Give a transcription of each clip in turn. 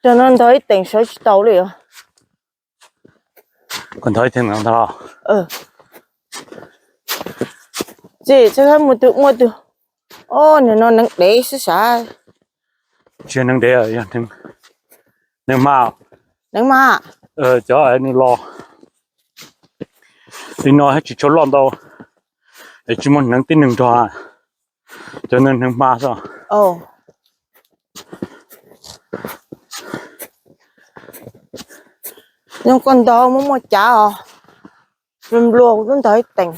Cov no ntog ib teem sawv tsis tau li os. Koj ntog ib teem no ntag. Tsis, txhawb mus tus muaj tus. Ob, nim no neev dev xwb sav. Tsis yog neev dev, yog neev hma. Neev hma. Cov nws los li no tsis tshua loj ntau, es tsis muaj neev tib neeg nrog, cov neev hma xwb. Zoo koj ntog muaj muaj cav os. Nplua kuv twb ntog ib teem.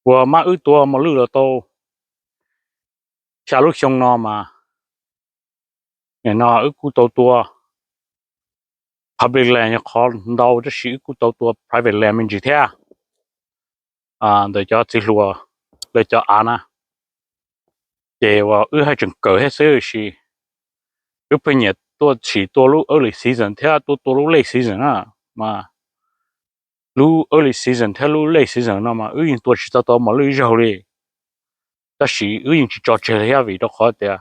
Uas mas wb tua mos lwj los tau xya lub xyoo no mas, nim no wb kuj tau tua public land yog qhov ntau, tab sis wb kuj tau tua private land me ntsis thiab. Ntawm cov txiv hluas lawv cov av na, ces uas wb haj tseem kawm thiab xwb, sis wb pheej nyiam tuaj tshim tua lub early season thiab tuaj tua lub late season na. Mas lub early season thiab lub late season no mas wb yeej tua tsis tau tau mos lwj zaug li, tab sis wb yeej tsis tso tseg li thiab, vim rau qhov tias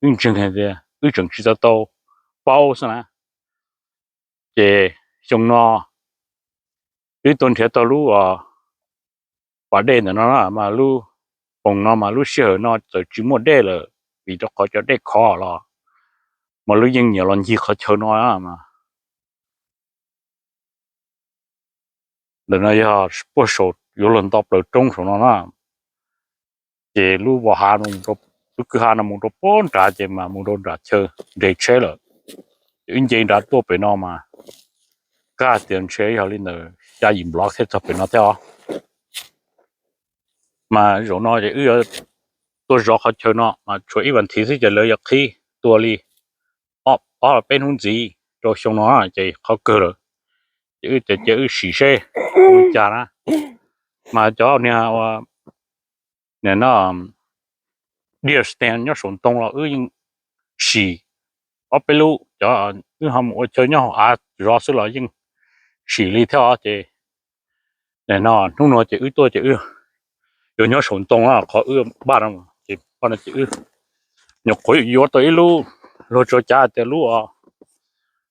wb ntseeg hais tias wb tseem tsis tau tau paub xwb na. Ces xyoo no wb tuaj nrhiav tau lub pas dej ntawm no na, mas lub poos no mas lub sij hawm no txawm tsis muaj dej lawm, vim rau qhov cov dej khov los mas lub yeej nyiam los ncig qhov chaw no mas. Ntawm no yog puag saum yuav luag nto plaws roob saum no na. Ces lub vos hav, lub kwj ha no mus rau puag nrad ces mas mus rau nram chaw nres tsheb lawm. Ces wb nce nrad tuaj pem no mas kaj tias ntshe yog li ntawm xya yim nplov thiaj txog pem no thiab os. Mas zaum no ces wb yuav tuaj zov qhov chaw no mas tshuav ib vas thiv xwb ces lawv yuav qhib tua li ob los peb hnub ntxiv rau xyoo no ces qhov kawg lawm. Ces wb tias cia wb sim seb li cas na. Mas cov niag ua, nim no deer stand nyob saum ntoo los wb yeej sim ob peb lub, cov wb ho mus ua chaw nyob hauv av zov xwb los yeej sim li thiab os. Ces nim no hnub no ces wb tuaj ces wb yuav nyob saum ntoo na, qhov wb npaj no ces npaj no ces wb nyuam qhuav yuav tau ib lub, luag tso cav tias lub,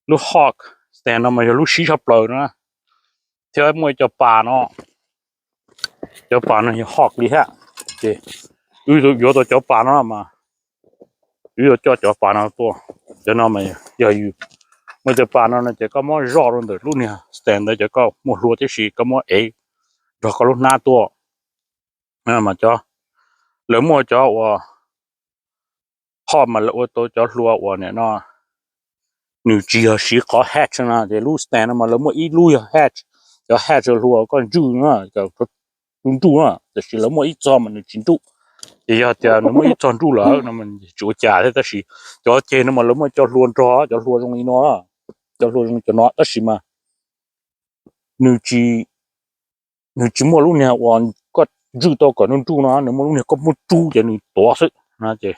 lub hog stand no mas yog lub sib tshaj plaws no na, thiab muaj ib co pas no, cov pas no yog hog li thiab. Ces wb yuav tau cov pas no mas wb yuav coj cov pas no tuaj. Cov no mas yog yus muaj cov pas no no ces koj muab zoj rau ntawm lub niag stand ntawd ces koj muaj hlua tib si, koj muab ev nrog koj lub hnab tuaj. Mas cov, lawv muaj cov uas hog mas lawv ua tau cov hlua uas nim no nws tsis yog siv qhov hatch no ces lub stand no mas lawv muaj ib lub yog hatch, cov hatch hlua koj nruj na, nruj nruj na, tiam sis lawv muaj ib txog mas nws tsis nruj. Ces yog tias nws muaj ib txog nruj lawm no tsis ua cas thiab, tab sis cov ceg no mas lawv muaj cov hlua nrog, cov hlua zoo li no, cov hlua zoo cov no tab sis mas nws tsis, nws tsis muaj lub niag uas koj nruj tau kom nws nruj no, nws muaj lub niag koj muab rub ces nws tuav xwb no. Ces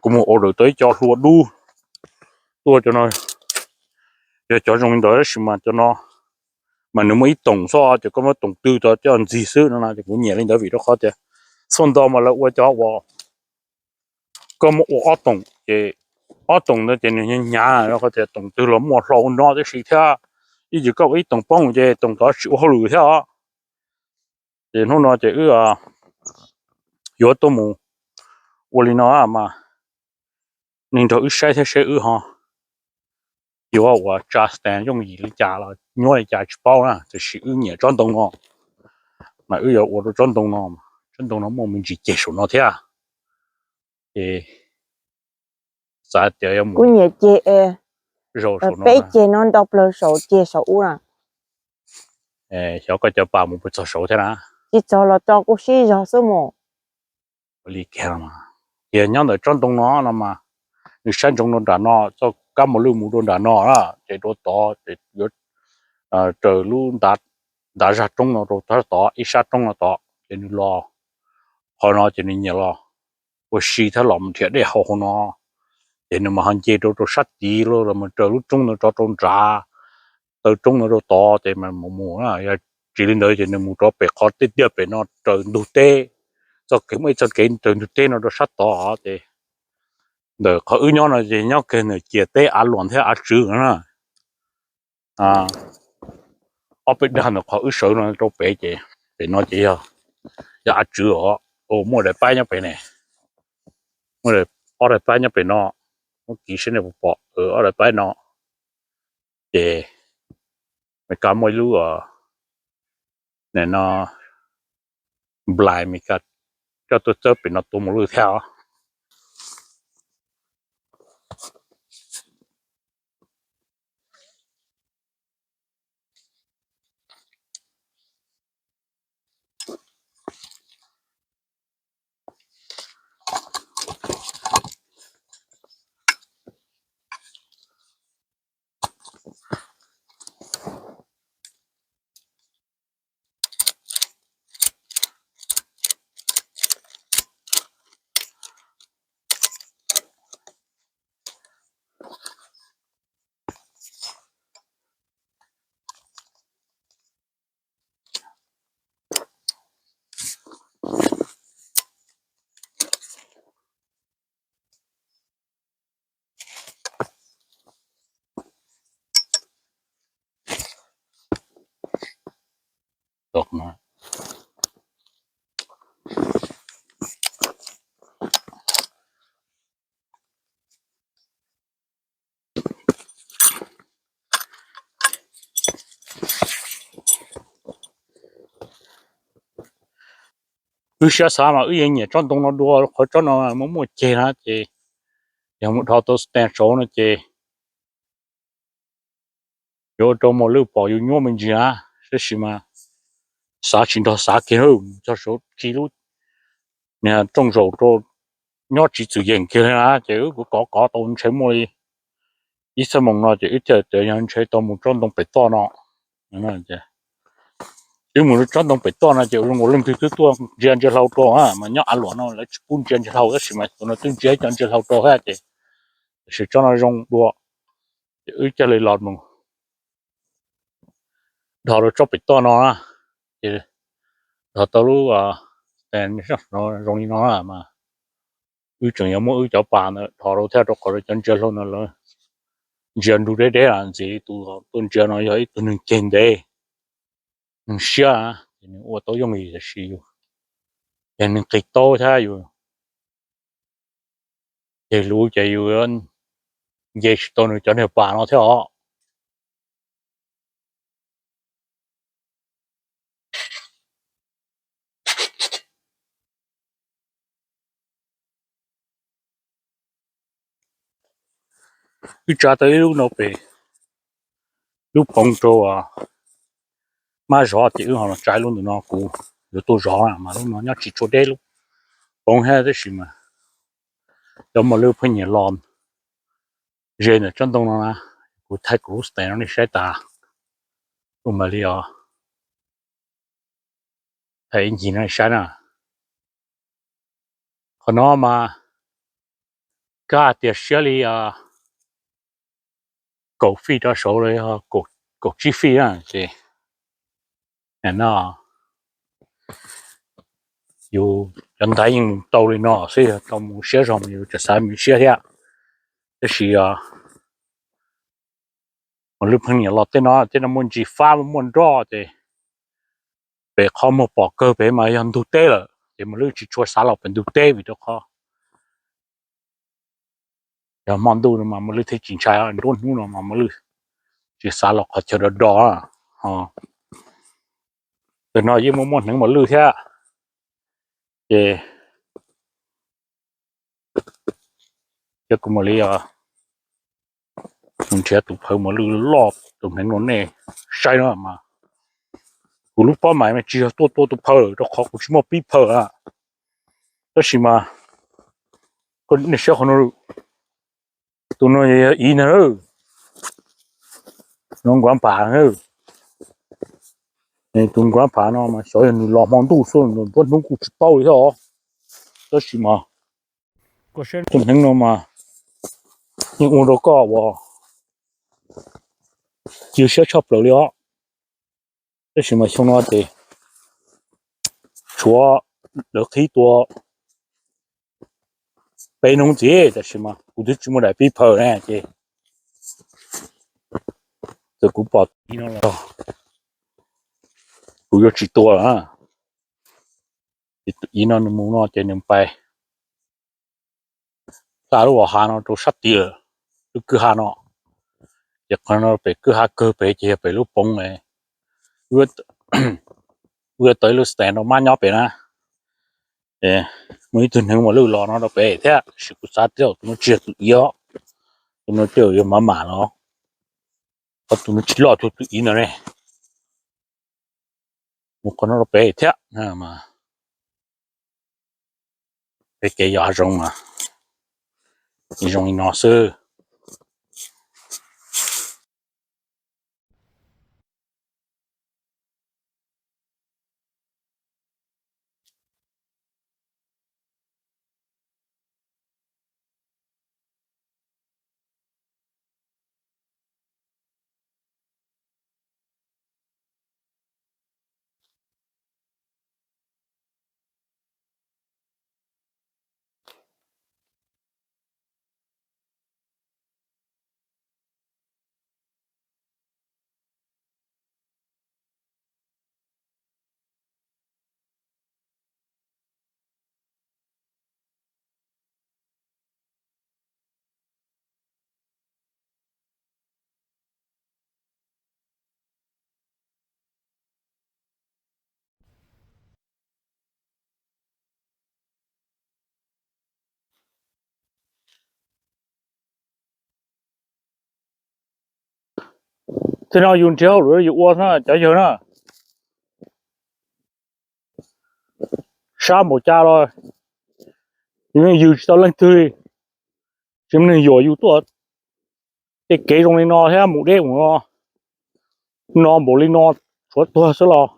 kuv mus order tau ib co hlua dub tuaj, cov no yog cov zoo li ntawd tab sis mas cov no mas nws muaj ib toom xwb ces koj muab toom twg tau coj ntxig xwb no na. Ces kuv nyiam li ntawd vim rau qhov tias txhua ntau mas lawv ua cov uas koj muab ua ob toom ces ob toom ntawd ces nws hnyav hnyav rau qhov tias toom twg los muaj hlo ua no tib si thiab, ib yam koj ua ib toom poob ces toom tod tsis ua hauj lwm thiab os. Ces hnub no ces wb yuav tuaj mus ua li no mas nej nrog wb saib thiab seb wb ho yuav ua tsa stand yooj yim li cas los nyuaj li cas tsis paub na, tiam sis wb nyiam tsob ntoo no mas wb yuav ua rau tsob ntoo no, tsob ntoo no muaj me ntsis ceg saum no thiab. Ces xav tias yuav mus, kuv nyiam ceg, zaum saum no, peb ceg no nto plaws saum ceg saum ub na. Xyov koj cov pas mus puas txog saud thiab na. Tsis txog los tso kuv sib zog xwb mus. Li kiag no, yog nyob ntawm tsob ntoo no no mas nws sab ntsoov rau nram no, txoj kab mos lwj mus rau nram no na, ces rau tod ces yuav raws lub ntav zaj roob no rau sab tod, ib sab roob no tod ces nws los qhov no ces nws nyiam los ua si thiab los mus nrhiav dej haus hauv no. Ces nws mas ho nce rau rau sab tid los mus raws lub roob no rov rau nrad, taw roob no rau tod ces mas mus mus na, yog Tsis li ntawd ces nws mus rau pem qhov tiaj tiaj pem no raws ntug teb, txoj kev muaj ib txoj kev raws ntug teb no rau sab tod ces ntawm qhov wb nyob no ces nyob kiag ntawm ciam teb av luam thiab av tswv na. Ob peb dag ntawm qhov wb sawv no rau pem ces pem no ces yog, yog av tswv os. Muaj daim paib nyob pem ne, muaj ob daim paib nyob pem no, muab kiv saib nej puas pom ob daim paib no. Ces Meskas muaj ib lub, no, nplais Meskas coj tuaj txawb pem no tua mos lwj thiab os. Wb siab xav mas wb yeej nyiam tsob ntoo no dua, qhov tsob no muaj muaj ceg na ces yog mus dhos tau stand saud no ces yuav ua rau mos lwj pom yus nyuaj me ntsis na. Tab sis mas xav tsis nrog xav kiag, txog saud khi lub niag rooj zaum rau nyob tsis txwm yeem kiag li na ces wb kuj kov kov tau ntshe muaj li ib xuab moos no ces wb thiaj tias yog ntshe tau mus tsob ntoo pem toj no. Wb mus tsob ntoo pem toj no ces ua zoo nkaus leej twg twb tuaj ntsia ntsia hlau rau mas nyob av luam no lawv tsis pub ntsia ntsia hlau tab sis mas tus no twb ntsia cov ntsia hlau rau thiab ces tam sim tsob no zoo dua ces wb cia li los mus dhos rau tsob pem toj no na. Ces dhos tau lub stand zoo li no mas wb tseem yuav muab wb cov pas ntawd dhos rau thiab rau qhov cov ntsia hlau no lawv ntsia nrug deb deb ntxiv, tus tuaj ntsia no yog ib tug neeg ceg ntev, neeg siab ces nws ua tau yooj yim, tiam sis yus yog neeg qis taub thiab yus ceg lus ces yus nce tsis tau nws cov niag pas no thiab os. Wb tsa tau ib lub no pem lub poov rau mab zov ces wb ho los tsa ib lub ntawm no, kuv yuav tuaj zov mas lub no nyob tsis tshua deb, lub poov thiab tab sis mas cov mos lwj pheej nyiam los ze ntawm tsob ntoo no na. Kuv thaij kuv lub stand no nej saib tas, kuv mam li os thaij ib ncig no nej saib na. Qhov no mas kaj tias siab li kaum fij rau saud los yog kaum tsib fij na ces no yus cov ntaiv yeej mus tau li no xwb, yog tau mus siab zog mas yus tseem xav mus siab thiab. Tab sis mos lwj pheej nyiam los tej no, tej no muaj ntsis fab muaj nroj ces pem qhov muag pom kawg pem mas yog ntug teb lawm ces mos lwj tsis tshua xav los pem ntug teb vim rau qhov yog hmo ntuj no mas mos lwj thiaj tsis ntshai, nruab hnub no mas mos lwj tsis xav los qhov chaw do do. Tam no yeej muaj muaj hneev mos lwj thiab ces cov kuv mam li nrhiav tus phawv mos lwj loj tus hneev no nej saib no mas kuv lub pab mais mas tsis yog tuaj tua tus phawv rau qhov kuv tsis muaj pib phawv. Tab sis mas nej saib qhov no, tus no yog iv ntag, no nkuav pam, tus nkuav pam no mas xyov yog nws los hmo ntuj xwb nruab hnub kuj tsis paub li thiab os. Tab sis mas tus hneev no mas yeej ua rau koj ua cia siab tshaj plaws li os. Tab sis mas xyoo no ces tshuav lawv qhib tua peb hnub ntxiv, tab sis mas kuv twb tsis muaj daim pib phaws ne ces txawm kuv pom ib no los kuv yuav tsis tua lawm. Ces tus ib no nws mus no ces nws pais xa lub hav no rau sab tid lawm, lub kwj ha no. Ces qhov no pem kwj ha kawg pem ces yog pem lub poov, wb tau ib lub stand rau mab nyob pem na. Muaj ib tug neeg muaj lwj los no rau pem thiab, tab sis kuv xav tias tus no tsis yog tus ib os, tus no tej zaum yog mam mam los, qhov tus no tsis loj tus tus ib no ne. Mus qhov no rau pem thiab, peb kev yos hav zoov, zoo li no xwb. Tej no yus nrhiav hauj lwm yus ua xwb cov yawg na. Sab npaum cas los yus tsis tau leej twg li, tsis muaj neeg yuam yus tuaj. Tej kev zoo li no thiab mus deb mus no, no npaum li no, tshuav tuag xwb los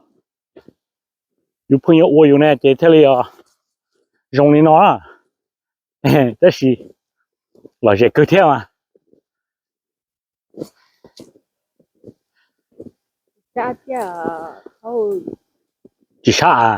yus pheej yuav ua yus ne ces thiaj li zoo li no. Tab sis lom zem kawg thiab mas. Tsis sab a.